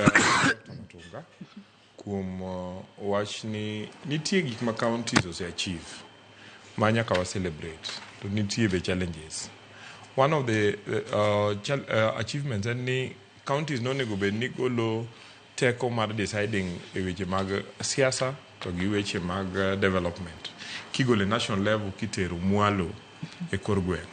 Dr. Matunga kuom wach ni nitie gik ma counties ose achieve ma nyaka wa celebrate, to nitie be challenges. One of the achievements en ni counties nonego bed ni golo teko mar deciding e weche mag siasa to gi weche mag development kigolo e national level kitero mwalo e kor gweng'.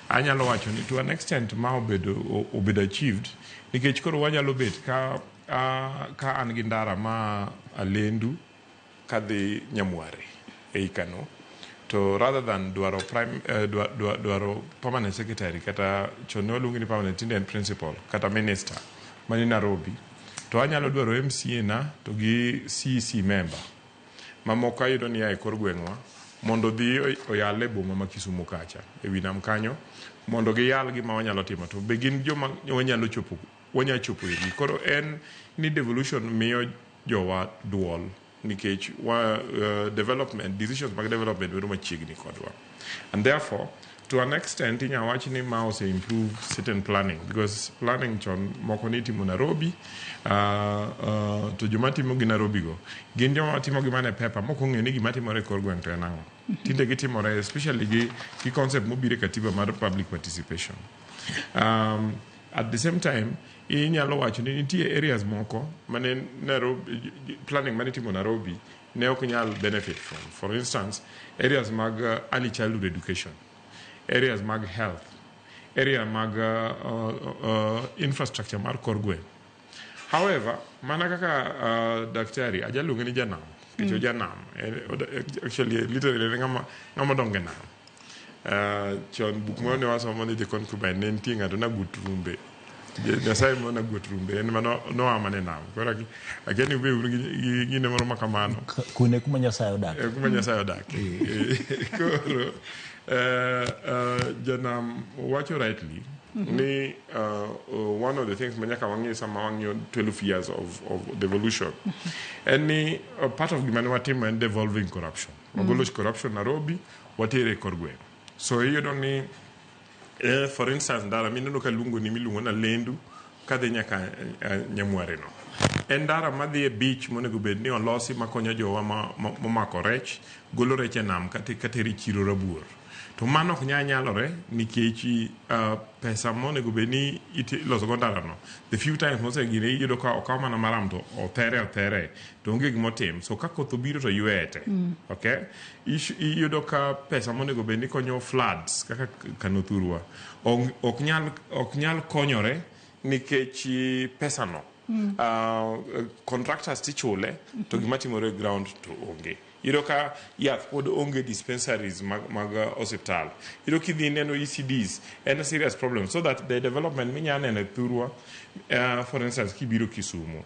Anyalo wacho ni to an extent ma obedo achieved, nikech koro wanyalo bet ka an gi ndara ma Alendu kadhi Nyamware ei Kano, to rather than dwaro prime, dwaro permanent secretary, kata chon ne waluonge ni permanent, tinde en principal, kata minister mani Nairobi, to anyalo dwaro MCA na to gi CEC member mamoko ayudo ni a e kor gweng'wa mondo odhi oyal e boma ma Kisumu kacha e wi nam kanyo mondo giyal gima wanyalo timo, to be gin joma wanyalo chopo irgi. Koro en ni devolution miyo jowa duol, nikech wa development decisions mag development bedo machiegni kodwa, and therefore to an extent inya wach ni ma ose improve certain planning, because planning chon moko ni itimo Nairobi, to joma timo gi Nairobi go gin joma timo gi mana e paper mok ong'eyo ni gima timore e kor gweng' to en ang'o. Tinde gitimore especially gi concept mobiro e katiba mar public participation. At the same time inyalo wacho ni nitie areas moko mane Nairobi planning mane itimo Nairobi ne ok nyal benefit from, for instance, areas mag early childhood education, areas mag health, area mag infrastructure mar kor gweng'. However, mana kaka daktari ajaluonge ni janam, nikech ojanam. Actually, literally en ng'ama odongo e nam. Chon buk moro ne wasomo ni The Concubine, ne nitie ng'ato naguot rumbe. Nyasaye mo naguot rumbe en mano noa mana e nam. Koro akia ni ube un gi gine moro ma kamano. Kune kuma Nyasaye odak. Kuma Nyasaye odak. Koro janam wacho rightly ni one of the things ma nyaka wang'i sama wang'iyo 12 years of devolution en ni part of gima ne watimo en devolving corruption. Wagolo corruption Nairobi, watere e kor gweng'. So iyudo ni for instance, ndara mineno ka luongo ni miluongo na Lendu kadhi nyaka Nyamware no en ndara madhi e beach monego bed ni olosi makonyo jowa momako rech, golo rech e nam katero e chiro Rabuor, to mano ok nyal nyalore nikech pesa monego bed ni iloso go ndara no, the few times mosegine iyudo ka okaw mana maram to othere othere to onge gimotim. So ka koth obiro to yweye te. Okay, iyudo ka pesa monego bed ni konyo floods kaka Kano thurwa ok nyal konyore nikech pesa no contractors tichule to gima timore e ground to onge. Iyudo ka yath pod onge, dispensaries mag osiptal. Iyudo kidhi neno ECDs en a serious problem, so that the development minya neno e thurwa, for instance, kibiro Kisumu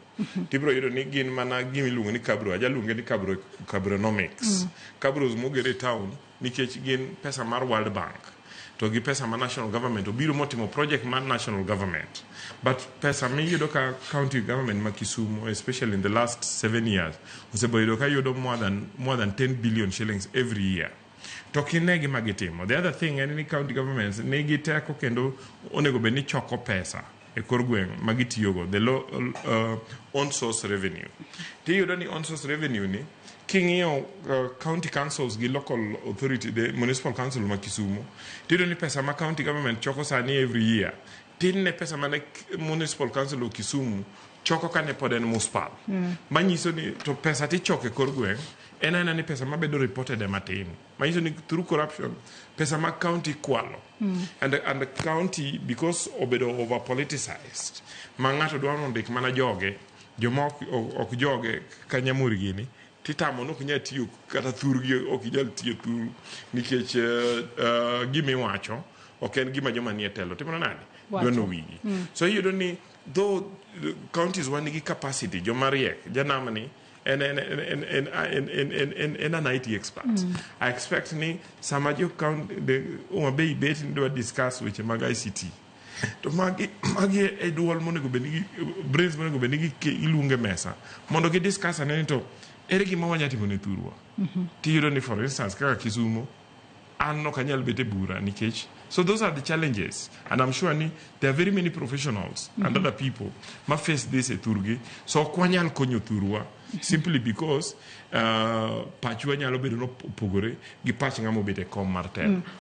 tibiro yudo ni gin mana gima iluongo ni cabro, ajaluonge ni cabro, cabronomics, cabros moger e town nikech gin pesa mar World Bank to gi pesa ma national government obiro motimo project mar national government. But pesa miyudo ka county government ma Kisumu, especially in the last 7 years, oseboyudo ka yudo more than 10 billion shillings every year, to kine gima gitimo. The other thing en ni county governments nigi teko kendo onego bed ni choko pesa e kor gweng' ma gitiyogo, the own source revenue. Tiyudo ni own source revenue ni king'iyo county councils gi local authority, the municipal council ma Kisumu, tiyudo ni pesa ma county government choko sani every year tin ne pesa mane municipal council of Kisumu choko kane pod en municipal. Manyiso ni to pesa tichoko e kor gweng' en aena ni pesa mabedo reported ema tin, manyiso ni through corruption pesa ma county kwalo and the county, because obedo over politicized ma ng'ato dwaro ni ondik mana joge, joma ok joge ka nyamuri gini titamo ni ok nyal tiyo kata thurgi, ok inyal tiyo thuru nikech gimiwacho ok en gima joma nie telo timore nade. Wacho. Dwa nowigi. So iyudo ni though counties wan nigi capacity, joma riek, janamni en an IT expert. I expect ni sama jo county the Homa Bay bet ni dwa discuss weche mag ICT, to magi e duol monego bed ni brains monego bed ni iluongo e mesa mondo gi discuss ane ni to ere gima wanya timo ne thurwa. Tiyudo ni, for instance, kaka Kisumu An ok anyal bet e bura nikech. So those are the challenges, and I'm sure ni there are very many professionals and other people ma face this e thurgi. So ok wanyal konyo thurwa simply because pachwa nyalo bedo nopogore gi pach ng'ama obet e kom mar telo.